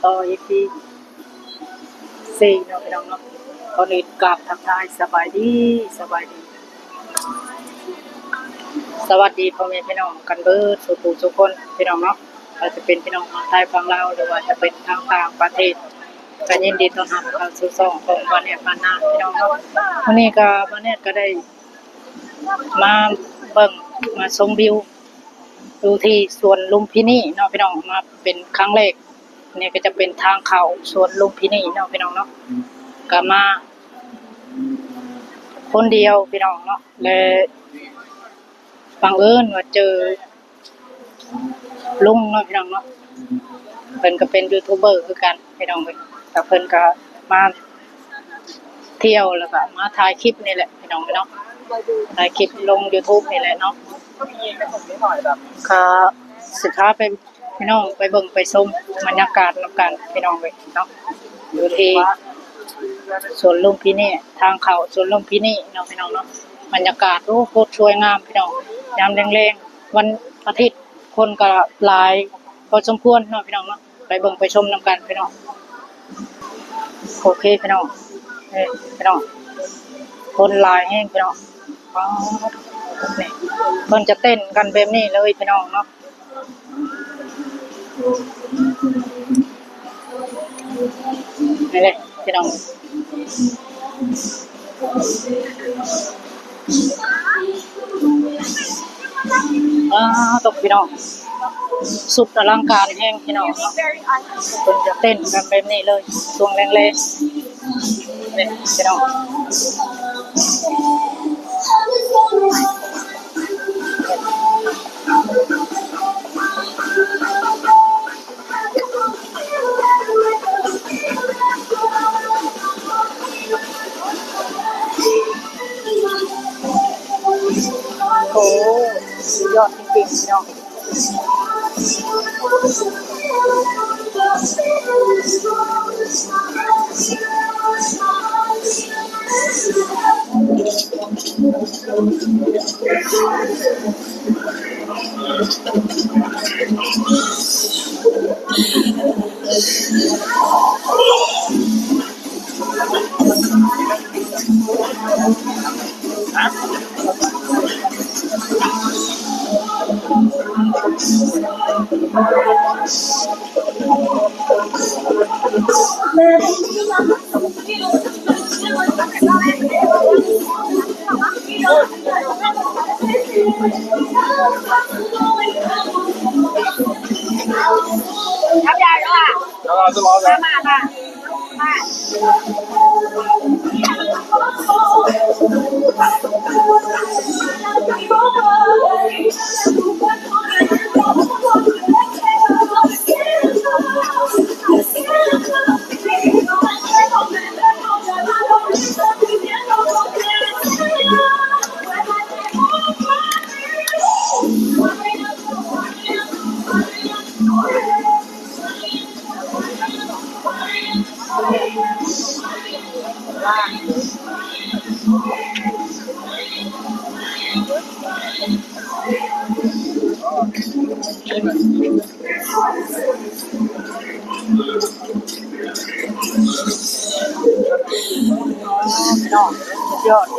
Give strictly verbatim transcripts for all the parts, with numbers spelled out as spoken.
ต่ออีพีสี่เนาะพี่น้องเนาะ ก่อนอื่นกราบทักทายสบายดี สบายดี สวัสดีพ่อแม่พี่น้องกันเบิดสู่ผู้สู่คนพี่น้องเนาะ อาจจะเป็นพี่น้องทางไทยฝั่งลาว หรือว่าจะเป็นทางต่างประเทศ ก็ยินดีต้อนรับเข้าสู่ช่องของบ้านแอดบ้านนาพี่น้องเนาะ วันนี้ก็บ้านแอดก็ได้มาเบิ่งมาชมวิว อยู่ที่สวนลุมพินีเนาะพี่น้อง มาเป็นครั้งแรก นี่ก็จะเป็นทางเข้าสวนลุมพินีเนาะพี่น้องเนาะ ก็มาคนเดียวพี่น้องเนาะ และบังเอิญว่าเจอลุงเนาะพี่น้องเนาะ เพิ่นก็เป็นยูทูบเบอร์คือกันพี่น้องเอ้ย แต่เพิ่นก็มาเที่ยวแล้วก็มาถ่ายคลิปนี่แหละพี่น้องเนาะ ถ่ายคลิปลงยูทูบนี่แหละเนาะ ก็สิพาไปพี่น้องไปเบิ่งไปชมบรรยากาศนำกันพี่น้องเอ้ยเนาะ อยู่ที่สวนลุมพินี ทางเข้าสวนลุมพินีเนาะพี่น้องเนาะ บรรยากาศ โอ้ โคตรสวยงามพี่น้อง ยามแลงๆ วันอาทิตย์คนก็หลายพอสมควรเนาะพี่น้องเนาะ ไปเบิ่งไปชมนำกันพี่น้อง โอเคพี่น้อง เอ้ยพี่น้อง คนหลายแฮงพี่น้อง อ๋อ นี่ เพิ่นจะเต้นกันแบบนี้เลยพี่น้องเนาะ นี่เลยพี่น้อง อ่า ตกพี่น้อง สุดอลังการแฮงพี่น้อง เพิ่นจะเต้นกันแบบนี้เลย ช่วงแลงๆ นี่พี่น้อง โอ้ สุดยอดจริงๆพี่น้อง พี่น้อง สุดยอด โ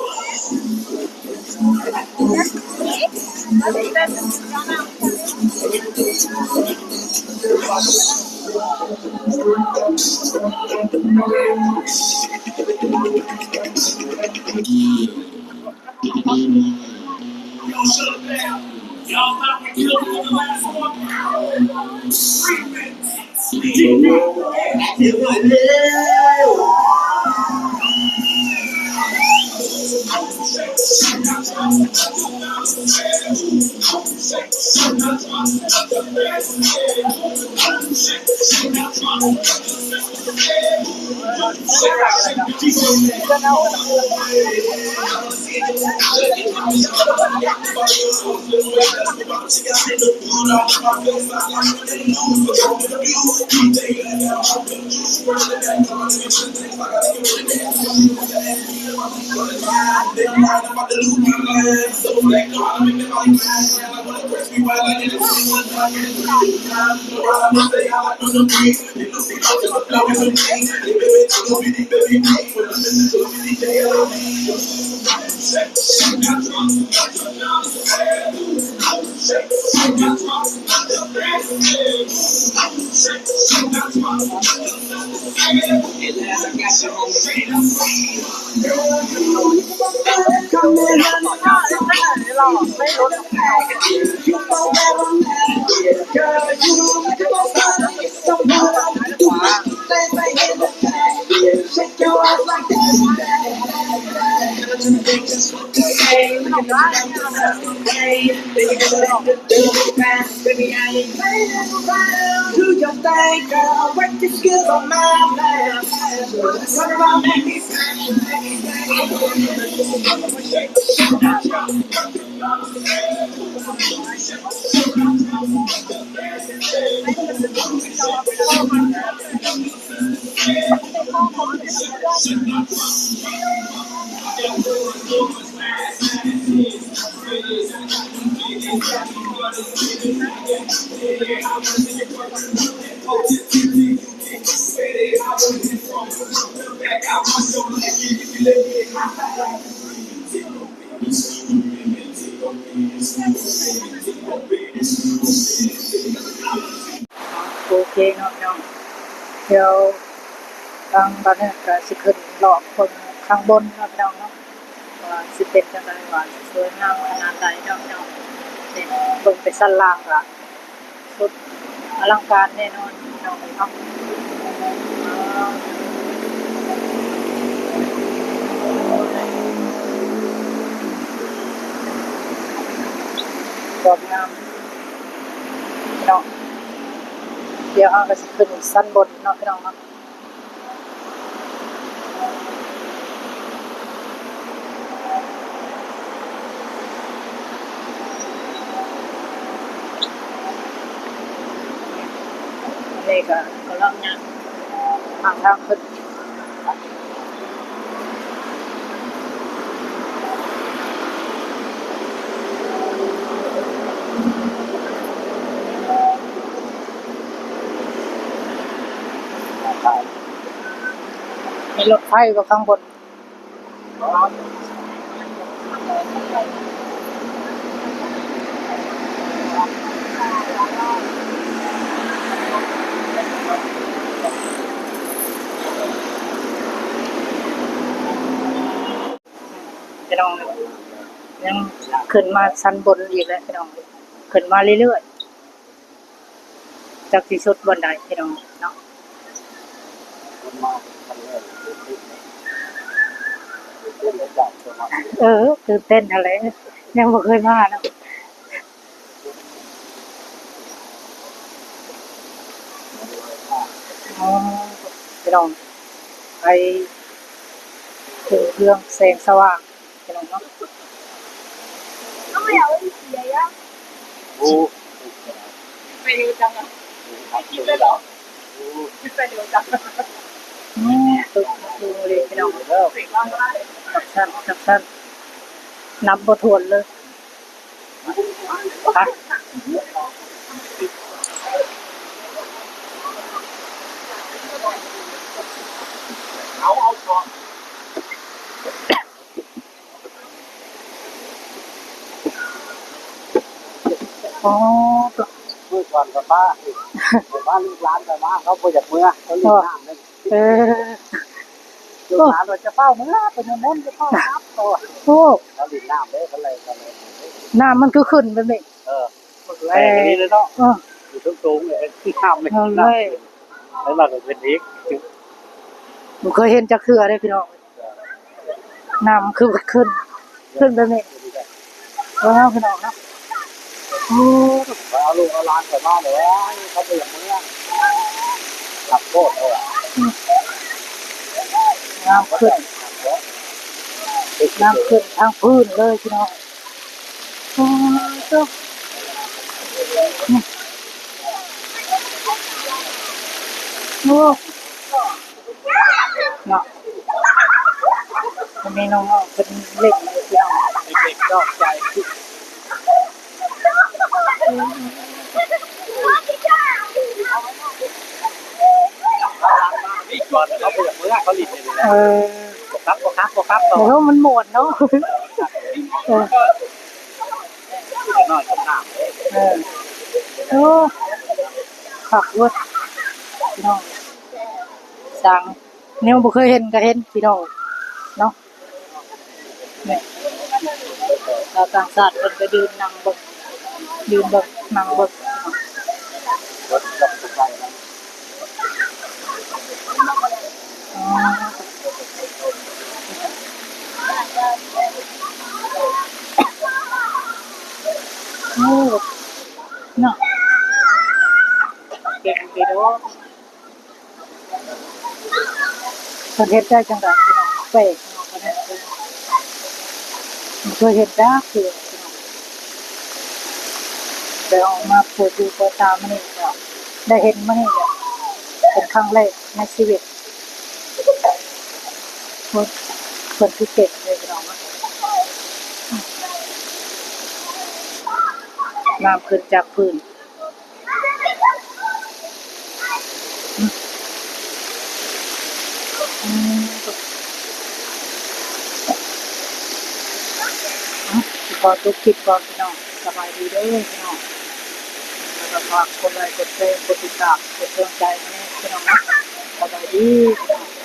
อ้ โอเคเนาะพี่น้อง เดี๋ยวทางบ้านเฮาก็สิขึ้นเลาะเบิ่งข้างบนเนาะพี่น้องเนาะ ว่าสิเป็นจั่งใด ว่าสิสวยงามขนาดใดเนาะพี่น้อง นี่เบิ่งไปชั้นล่างก็สุดอลังการแน่นอนพี่น้องเนาะ สวยงามเนาะ เดี๋ยวเฮาก็สิขึ้นชั้นบนเนาะพี่น้องเนาะ นี่ก็กำลังย่างหาทางขึ้น มีรถไฟก็ข้างบน พี่น้อง ยังขึ้นมาชั้นบนอีกแล้วพี่น้อง ขึ้นมาเรื่อยๆ จักสิสุดบ่อนใดพี่น้องเนาะ เออ ตื่นเต้นอะไร ยังบ่เคยมาเนาะ อ๋อ พี่น้อง ไปถึงเรื่องแสงสว่าง พี่น้องเนาะ โอ้ ไปเร็วจังอะ ไปเร็วจัง อืม ตึกสูงเลยพี่น้อง จักชั้น จักชั้น นับบ่ถ้วนเลย ไป เอา เอาก่อน อ๋อ มื้อก่อนก็มา แต่ว่าลูกหลานก็มา เขาบ่อยากเมือ เขาเล่นน้ำนั่น เออ ลูกหลานว่าจะเฝ้าเมือ ไปนิมนต์ จะเฝ้าน้ำต่อ โอ้ เขาเล่นน้ำเด้อ เขาเลย เขาเลย น้ำมันคือขึ้นแบบนี้ เออ มันแรงอันนี้เลยเนาะ เออ อยู่สูงๆเลย น้ำเลย เอาเลย น้ำขึ้น แล้วเราก็ขึ้นอีก บ่เคยเห็นจักเทื่อเด้พี่น้อง น้ำมันคือขึ้น ขึ้นแบบนี้ เออ พี่น้องเนาะ โอ้ เอาลูกเอาหลานเข้ามาเลย เขาบ่อยากเมือ ขับโคตรเอาอะ อืม น้ำขึ้น น้ำขึ้นทางพื้นเลยพี่น้อง โอ้โห โอ้ เนาะ วันนี้น้องๆเป็นเล่นเลยพี่น้อง เด็กๆนอกใจ อีกก่อนเขาเปิดเมื่อเขาหลีดเลยนะ เออ บวกครับ บวกครับ บวกครับ ต่อ โอ้ มันหมดเนาะ เออ น้อยกับน้ำ เออ โอ้ คักเว้ย พี่น้อง สร้าง แนวบ่เคยเห็นก็เห็นพี่น้องเนาะ นี่ ชาวต่างชาติเพิ่นก็ยืนนั่งเบิ่ง ยืนเบิ่ง นั่งเบิ่ง อ๋อ โอ้ เนาะ เก่งดีเด้อ เพิ่นเฮ็ดได้จังใด๋พี่น้อง แปลกเนาะ บ่เคยเห็นจักเทื่อพี่น้อง ได้ออกมาเปิดหูเปิดตามื้อนี้ก็ได้เห็นมื้อนี้ก็เป็นครั้งแรกในชีวิต เพิ่น เพิ่นคือเก่งเลยพี่น้องเนาะ น้ำขึ้นจากพื้น อืม อืม อืม ขอจบคลิปก่อนพี่น้อง สบายดีเด้อพี่น้อง แล้วก็ฝากกดไลค์ กดแชร์ กดติดตาม เป็นกำลังใจให้พี่น้องนะ สบายดีพี่น้อง